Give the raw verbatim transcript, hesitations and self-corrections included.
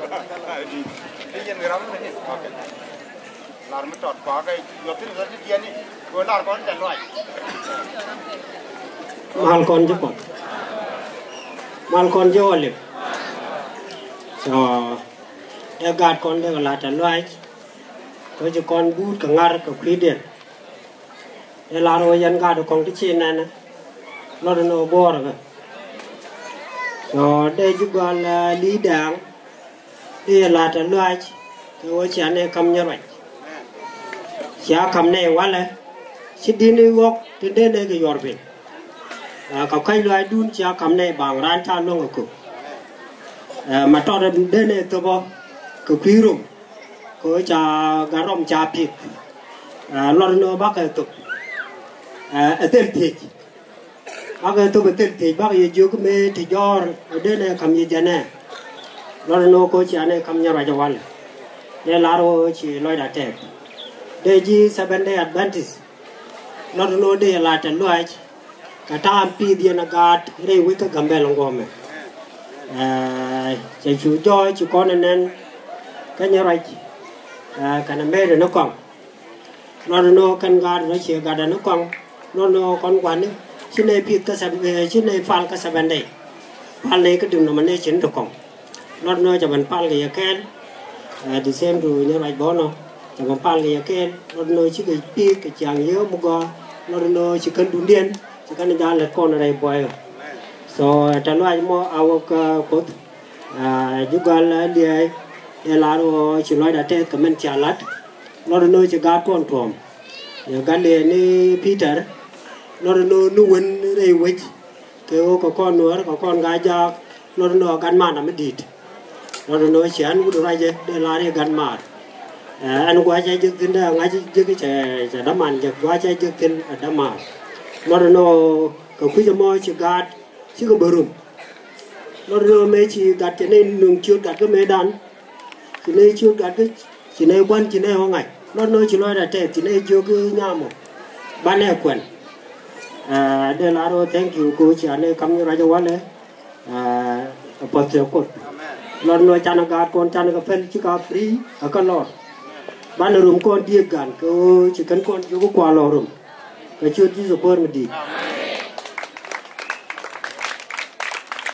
Ti yɛn ram ni. Okay. Lar mi tɔt kɔakɛ yuɔth thin ɣä ti tiɛni. Kɛ lar kɔn tɛ luac. Mal kɔn ji̱ kɔn. Mal kɔn ji̱ wä lip. So, dee gaat kɔn dee kɛ lat tɛ luac. Kɛ ci kɔn buut kɛ ŋar kɛ kui̱diɛn. Dee lar wä yɛn gaat kɔn ti ci nɛnɛ. Lɔt ni wä buɔɔr kɛ. So, dee ji̱ gɔl, eh, li̱i̱ dɛɛŋ. I̱ la̱t ɛ luaac kɛ ɣöö cia nɛ ka̱m nyɛ ruac. Cia ka̱m nɛ walɛ ci di̱n i̱ ɣɔk ti dee nɛ kɛ yuɔr piny. Ɛ, kɛ ka̱c luaacdun cia ka̱m nɛ baŋ raan ca luäŋ ɛ köök. Ɛ, ma tɔt ɛ dee nɛ thöpɔ kɛ kui̱ rom kɛ ɣöö ca gat rɔm ca pi̱th. Ɛ, luɔt ni ɣöö bakɛ thöp. Ɛ, ɛ thil thiec. Bakɛ thop ɛ thil thiec bakɛ yɛ jiök mëë ti jɔɔr ɛ dee nɛ ka̱m yɛ jɛnɛ. Lɔt ɛn ɣöö ko̱ cia nɛ ka̱m nyɛ ruac ɛ walɛ. Dee lar ɣöö ci lɔcda tɛɛk. Dee ji̱ Seventh Day Adventist. Lɔt ɛn ɣöö dee yɛ lar tɛ luaac. Kɛ ta̱a̱m pi̱i̱th yɛn ɛ gaat rɛy wec kä Gambɛl ɛn guɔ̱mɛ. Ɛɛ, cɛ cu jɔɔc ci kɔn ɛ nɛn kä nyɛ ruac. Ɛɛ, kɛnɛ mëëdɛ ni kɔaŋ. Lɔt ni ɣöö kɛn gaat rɔ ciɛ gatdä ni kɔaŋ. Lɔt ni ɣöö kɔn gua̱ni ci nɛy pi̱th kä sɛb-, eh, ci nɛy pal kä Seventh Day. Pal nɛy kä denomination ti kɔaŋ. Lɔt ni ɣöö cɛ ben pal kɛ yɛ kɛɛl. Eh, the same to nyɛ ruac bɔnɔ. Cɛ ben pal kɛ yɛ kɛɛl. Lɔt ni ɣöö cikɛ pi̱th kɛ ciaŋ yieekä mi gɔaa. Lɔt ni ɣöö ci kän duŋdiɛn ci kän ja̱a̱n lät kɔn rɛy buɔyä. So, eh, tɛ luaac mɔ a wä kä Kuoth. Ah, ji̱ gɔal, ah, liɛɛc, ɛ lar ɣöö ci lɔcda tɛth kɛ mɛn cia la̱t. Lɔt ni ɣöö ci gaat kɔn tuɔ̱ɔ̱m. Yɛ gat liɛɛc ni Peter. Lɔt ni ɣöö ni wen rɛy wec. Kɛ ɣöö kɛ kɔn nuäär kɛ kɔn gaa jaak. Lɔt ni ɣöö gat man ami di̱i̱t. Lɔt ni ɣöö ci ɣän wut ruacɛ dee lar i̱ gat maar. Ɛ, ɛn gua̱a̱c ɛ jek thi̱n dee ŋa̱c jek cɛ, cɛ däman jek gua̱a̱c ɛ jek thi̱n ɛ däman. Lɔt ni ɣöö kɛ kui̱c ɛmɔ ci gaat cikɛ bä rum. Lɔt ni ɣöö mëë ci gat cɛ nɛy nuŋ ciöt gat kä mëëdan. Ci nɛy ciöt gat kä ci nɛy gua̱n ci nɛy ɣɔ̱ŋ ŋa̱c. Lɔt ni ɣöö ci lɔcda tɛth ci nɛy jiök i̱ nyam ɔ. Banɛ kuɛn. Ɛ, dee lar ɣöö thank you kɛ ɣöö cia nɛy ka̱m nyɛ ruac ɛ walɛ. Ɛ, puɔth cɛ Kuoth. Lɔt ni ɣöö canɛ gaat kɔn canɛ kɛ pɛl ci ka free ɛ kä lɔr. Banɛ rum kɔn diëëk gan kɛ ɣöö ci kän kɔn jiök i̱ kua lɔ rum. Kɛ ciöt Ji̱thɛ Kuäär mi di̱i̱t.